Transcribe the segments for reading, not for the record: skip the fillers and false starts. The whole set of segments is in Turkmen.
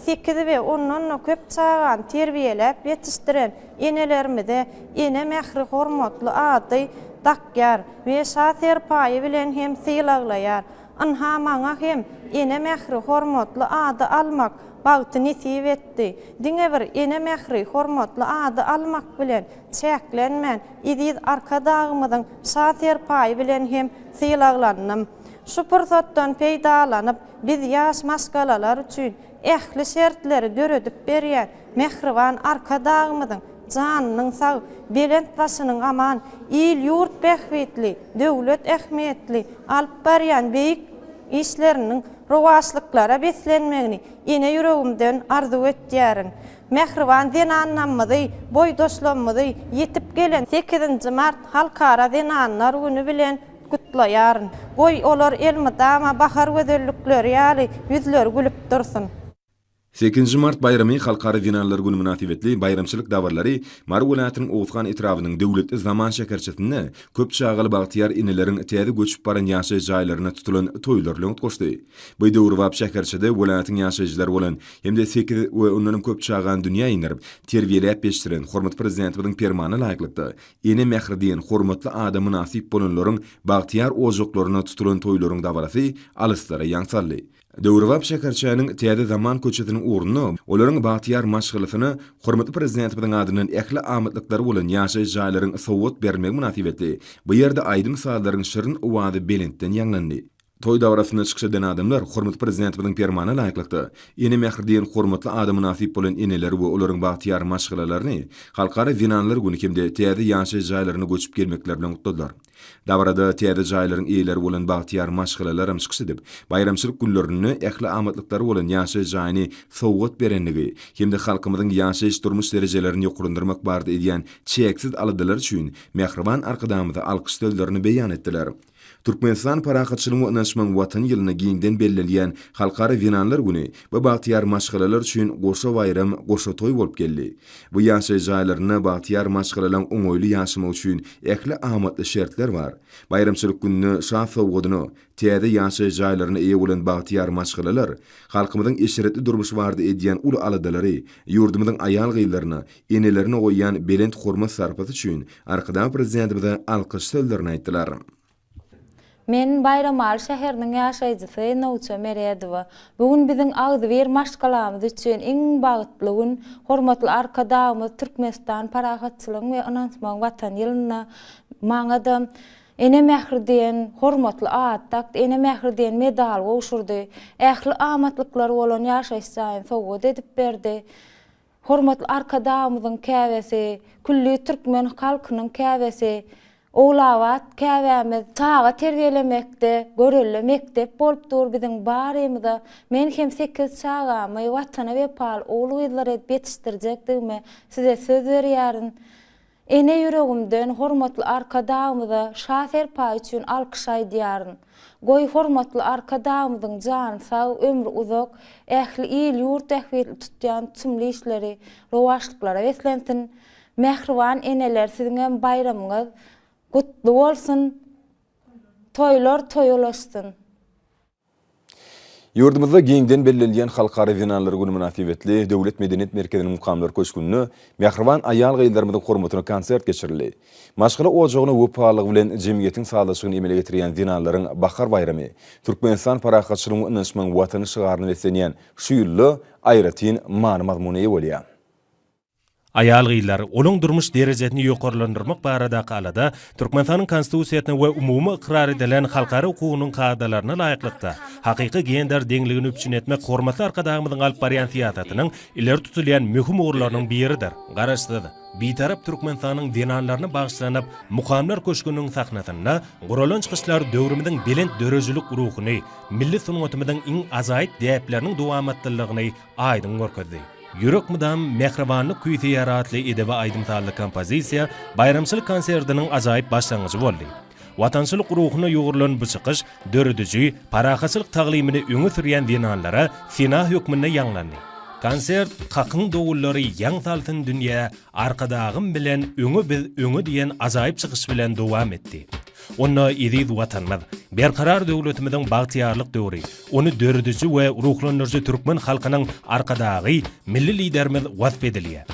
Sekiz we ondan-da köp çagany terbiýeläp ýetişdiren enelerimize Ene mähri hormatly ady dakýar we şa serpaýy bilen hem sylaglaýar. Ynha maňa hem Ene mähri hormatly ady almak bagty nesip etdi. Diňe bir Ene mähri hormatly ady almak bilen çäklenmän, eziz Arkadagymyzyň şa serpaýy bilen hem sylaglandym. Şu pursatdan peýdalanyp, biz ýaş maşgalalar üçin ähli şertleri döredip berýän mähriban Arkadagymyzyň janynyň sag, belent başynyň aman, il-ýurt bähbitli, döwlet ähmiýetli alyp barýan beýik işleriniň rowaçlyklara beslenmegini ene ýüregimden arzuw etýärin. Mähriban zenanlarymyzy, boýdaşlarymyzy ýetip gelen sekizinji mart Halkara zenanlar güni bilen gutlaýaryn. Goý, olar elmydama bahar gözellikleri ýaly ýüzleri gülüp dursun! Sekizinji mart baýramy Halkara zenanlar güni mynasybetli baýramçylyk dabaralary Mary welaýatynyň Oguzhan etrabynyň Döwletli zaman şäherçesinde köp çagaly bagtyýar eneleriň täze göçüp baran ýaşaýyş jaýlarynda tutulan toýlar bilen utgaşdy. Bu döwrebap şäherçede welaýatyň ýaşaýjylary bolan hem-de sekiz we ondanam köp çagany dünýä indirip, terbiýeläp ýetişdiren hormatly Prezidentimiziň Permanyna laýyklykda, Ene mähri diýen hormatly ada mynasyp bolanlaryň bagtyýar ojaklaryna tutulan toýlaryň dabarasy alyslara ýaň saldy. Döwrebap şäherçäniň Täze zaman köçesiniň ugrunda olaryň bagtyýar maşgalasyna hormatly Prezidentimiziň adyndan ähli amatlyklary bolan ýaşaýyş jaýlaryň sowgat berilmegi mynasybetli bu ýerde aýdym-sazlaryň şirin owazy belentden ýaňlandy. Toý dabarasynda çykyş eden adamlar hormatly Prezidentimiziň Permanyna laýyklykda, Ene mähri diýen hormatly ada mynasyp bolan eneleri we olaryň bagtyýar maşgalalaryny Halkara zenanlar güni hem-de täze ýaşaýyş jaýlaryna göçüp gelmekleri bilen gutladylar. Dabarada täze jaýlaryň eýeleri bolan bagtyýar maşgalalaram çykyş edip, baýramçylyk günlerinde ähli amatlyklary bolan ýaşaýyş jaýyny sowgat berendigi hem-de halkymyzyň ýaşaýyş-durmuş derejelerini ýokarlandyrmak barada edýän çäksiz aladalary üçin mähriban Arkadagymyza alkyş sözlerini beýan etdiler. Türkmenistan parahatçylygyň we ynanyşmagyň Watany ýylynda giňden bellenilýän Halkara zenanlar güni bu bagtyýar maşgalalar üçin goşa baýram, goşa toý bolup geldi. Bu ýaşaýyş jaýlarynda bagtyýar maşgalalaň oňaýly ýaşamagy üçin ähli amatly şertler bar. Baýramçylyk gününde şa sowgadyna, täze ýaşaýyş jaýlaryna eýe bolan bagtyýar maşgalalar halkymyzyň eşretli durmuşy barada edýän uly aladalary, ýurdumyzyň aýal-gyzlaryna, enelerine goýýan belent hormat-sarpasy üçin Arkadag Prezidentimize alkyş sözlerini aýtdylar. Men Baýramaly şäheriniň ýaşaýjysy Nowça Meredowa. Bu gün biziň agzybir maşgalamyz üçin iň bagtly gün. Hormatly Arkadagymyz Türkmenistan parahatçylygyň we ynanyşmagyň Watany ýylynda maňa-da Ene mähri diýen hormatly at dakdy, Ene mähri diýen medal gowşurdy. Ähli amatlyklary bolan ýaşaýyş jaýyny sowgat edip berdi. Hormatly Arkadagymyzyň käbesi, külli türkmen halkynyň käbesi, Ogulabat käbämiz çaga terbiýelemekde görelde mekdep bolup dur biziň barymyza. Men hem sekiz çagamy Watana wepaly ogul-gyzlar edip ýetişdirjekdigime size söz berýärin. Ene ýüregimden hormatly Arkadagymyza Şa serpaýy üçin alkyş aýdýaryn. Goý, hormatly Arkadagymyzyň jany sag, ömri uzak, ähli il-ýurt bähbitli tutýan tutumly işleri rowaçlyklara beslensin! Mähriban eneler siziňem baýramyňyz gutly bolsun, toýlar toýa ulaşsyn! Ýurdumyzda giňden bellenilýän Halkara zenanlar güni mynasybetli Döwlet medeniýet merkeziniň Mukamlar köşgünde mähriban aýal-gyzlarymyzyň hormatyna konsert geçirildi. Maşgala ojagyna wepalylygy bilen jemgyýetiň sazlaşygyny emele getirýän zenanlaryň bahar baýramy, Türkmenistan parahatçylygyň we ynanyşmagyň Watany şygaryna beslenýän şu ýylda aýratyn many-mazmuna eýe bolýar. Aýal-gyzlar, olaň durmuş derejesini ýokarlandyrmak baradaky alada Türkmenistanyň Konstitusiýasyna we umumy ykrar edilen halkara hukugynyň kadalaryna laýyklykda, hakyky gender deňligini üpjün etmek hormatly Arkadagymyzyň alyp barýan syýasatynyň ileri tutulýan möhüm ugurlarynyň biridir. Garaşsyz, Bitarap Türkmenistanyň zenanlaryna bagyşlanyp, Mukamlar köşgüniň sahnasynda guralan çykyşlar döwrümiziň belent döredijilik ruhuny, milli sungatymyzyň iň ajaýyp däpleriniň dowamatlylygyny aýdyň görkezdi. Ýürek mydam mähribanlyk küýseýär atly edebi aýdym-sazly kompozisiýa baýramçylyk konsertiniň ajaýyp başlangyjy boldy. Watançylyk ruhuna ýugrulan bu çykyş dörediji, parahatçylyk taglymyny öňe sürýän zenanlara sena hökmünde ýaňlandy. Konsert Kakyň dowullary ýaň salsyn dünýä, Arkadagym bilen öňe biz öňe diýen ajaýyp çykyş bilen dowam etdi. Onda eziz Watanymyz, Berkarar döwletimiziň bagtyýarlyk döwri, ony dörediji we ruhlandyryjy türkmen halkynyň Arkadagy, Milli Liderimiz wasp edilýär.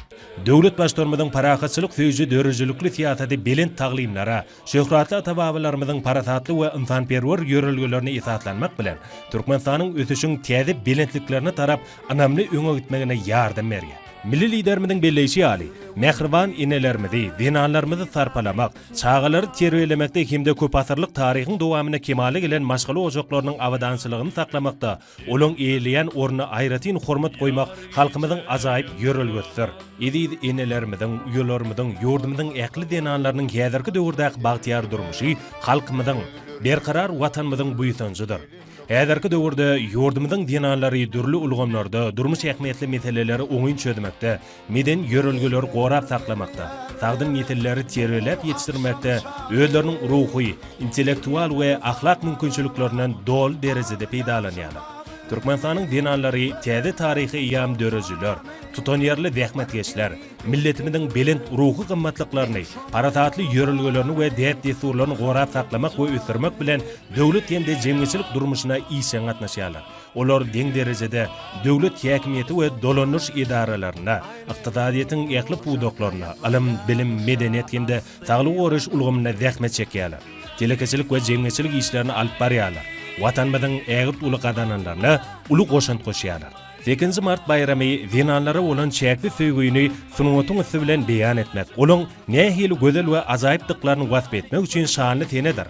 Döwlet Baştutanymyzyň parahatçylyk söýüji döredijilikli syýasaty belent taglymlara, şöhratly ata-babalarymyzyň parasatly we ynsanperwer ýörelgelerine esaslanmak bilen, Türkmenistanyň ösüşiň täze belentliklerine tarap ynamly öňe gitmegine ýardam berýär. Milli Liderimiziň belleýşi ýaly, mähriban enelerimizi, zenanlarymyzy sarpalamak, çagalary terbiýelemekde hem-de köpasyrlyk taryhyň dowamynda kemala gelen maşgala ojaklarynyň abadançylygyny saklamakda olaň eýeleýän ornuna aýratyn hormat goýmak halkymyzyň ajaýyp ýörelgesidir. Eziz enelerimiziň, uýalarymyzyň, ýurdumyzyň ähli zenanlarynyň häzirki döwürdäki bagtyýar durmuşy halkymyzyň, berkarar Watanymyzyň buýsanjydyr. Häzirki döwürde ýurdumyzyň zenanlary dürli ulgamlarda durmuş ähmiýetli meseleleri oňyn çözmekde, medeni ýörelgeleri gorap saklamakda, sagdyn nesilleri terbiýeläp ýetişdirmekde özleriniň ruhy, intellektual we ahlak mümkinçiliklerinden doly derejede peýdalanýarlar. Türkmenistanyň zenanlary täze taryhy eýýam döredijiler, tutanýerli zähmetkeşler, milletimiziň belent ruhy gymmatlyklaryny, parasatly ýörelgelerini we däp-dessurlaryny gorap saklamak we ösdürmek bilen döwlet hem-de jemgyýetçilik durmuşyna işjeň gatnaşýarlar. Olar deň derejede döwlet häkimiýeti we dolandyryş edaralarynda, ykdysadyýetiň ähli pudaklarynda, ylym, bilim, medeniýet hem-de saglygy goraýyş ulgamynda zähmet çekýärler, telekeçilik we jemgyýetçilik işlerini alyp barýarlar, Watanymyzyň ägirt uly gazananlaryna uly goşant goşýarlar. Sekizinji mart baýramy zenanlara bolan çäksiz söýgüni sungatyň üsti bilen beýan etmek, olaň nähili gözel we ajaýypdyklaryny wasp etmek üçin şanly senedir.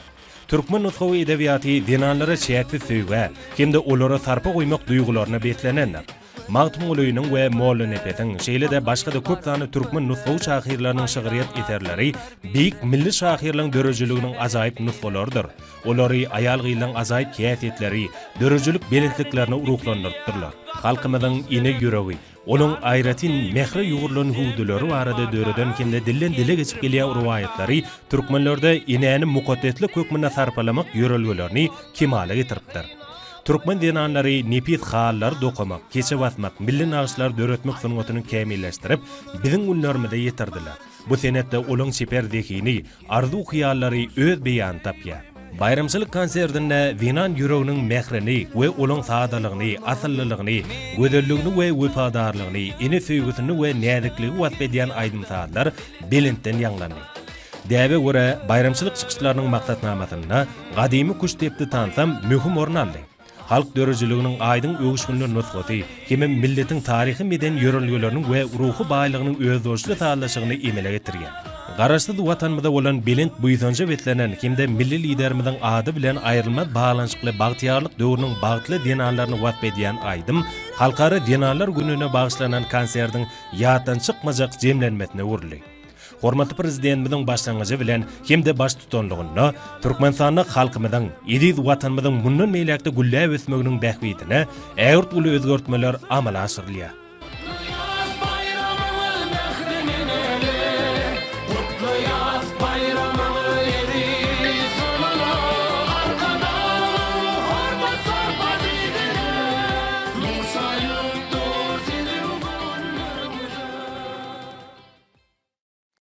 Türkmen nusgawy edebiýaty zenanlara çäksiz söýgä hem-de olara sarpa goýmak duýgularyna beslenendir. Magtymgulynyň we Mollanepesiň, şeýle-de başga-da köp sanly türkmen nusgawy şahyrlarynyň şygryýet eserleri beýik milli şahyrlaryň döredijiliginiň ajaýyp nusgalarydyr. Olary aýal-gyzlaryň ajaýyp häsiýetleri, döredijilik belentliklerine ruhlandyrypdyrlar. Halkymyzyň ene ýüregi, Onuň aýratyn mähre ýugrulan hüwdüleri barada döreden hem-de dilden-dile geçip gelýän rowaýatlary türkmenlerde enäni mukaddeslik hökmünde sarpalamak ýörelgelerini kemala getiripdir. Türkmen zenanlary nepis halylary dokamak, keçe basmak, milli nagyşlary döretmek sungatyny kämilleşdirip, biziň günlerimize ýetirdiler. Bu senetde olaň çeper zehini, arzuw-hyýallary öz beýanyny tapýar. Baýramçylyk konsertinde zenan ýüreginiň mährini we olaň sadalygyny, asyllylygyny, gözelligini we wepadarlygyny, ene söýgüsini we näzikligi wasp edýän aýdym-sazlar belentden ýaňlandy. Däbe görä, baýramçylyk çykyşlarynyň maksatnamasynda gadymy küştdepdi tansam möhüm orun aldy. Halk döredijiliginiň aýdyň öwüşginli nusgasy hemem milletiň taryhy-medeni ýörelgeleriniň we ruhy baýlygynyň özboluşly sazlaşygyny emele getirýär. Garaşsyz Watanymyza bolan belent buýsanja beslenen hem-de Milli Liderimiziň ady bilen aýrylmaz baglanyşykly bagtyýarlyk döwrüniň bagtly zenanlaryny wasp edýän aýdym Halkara zenanlar gününe bagyşlanan konsertiň ýatdan çykmajak jemlenmesine öwrüldi. Hormatly Prezidentimiziň başlangyjy bilen hem-de baştutanlygynda Türkmenistanda halkymyzyň, eziz Watanymyzyň mundan beýläk-de gülläp ösmeginiň bähbidine ägirt uly özgertmeler amala aşyrylýar.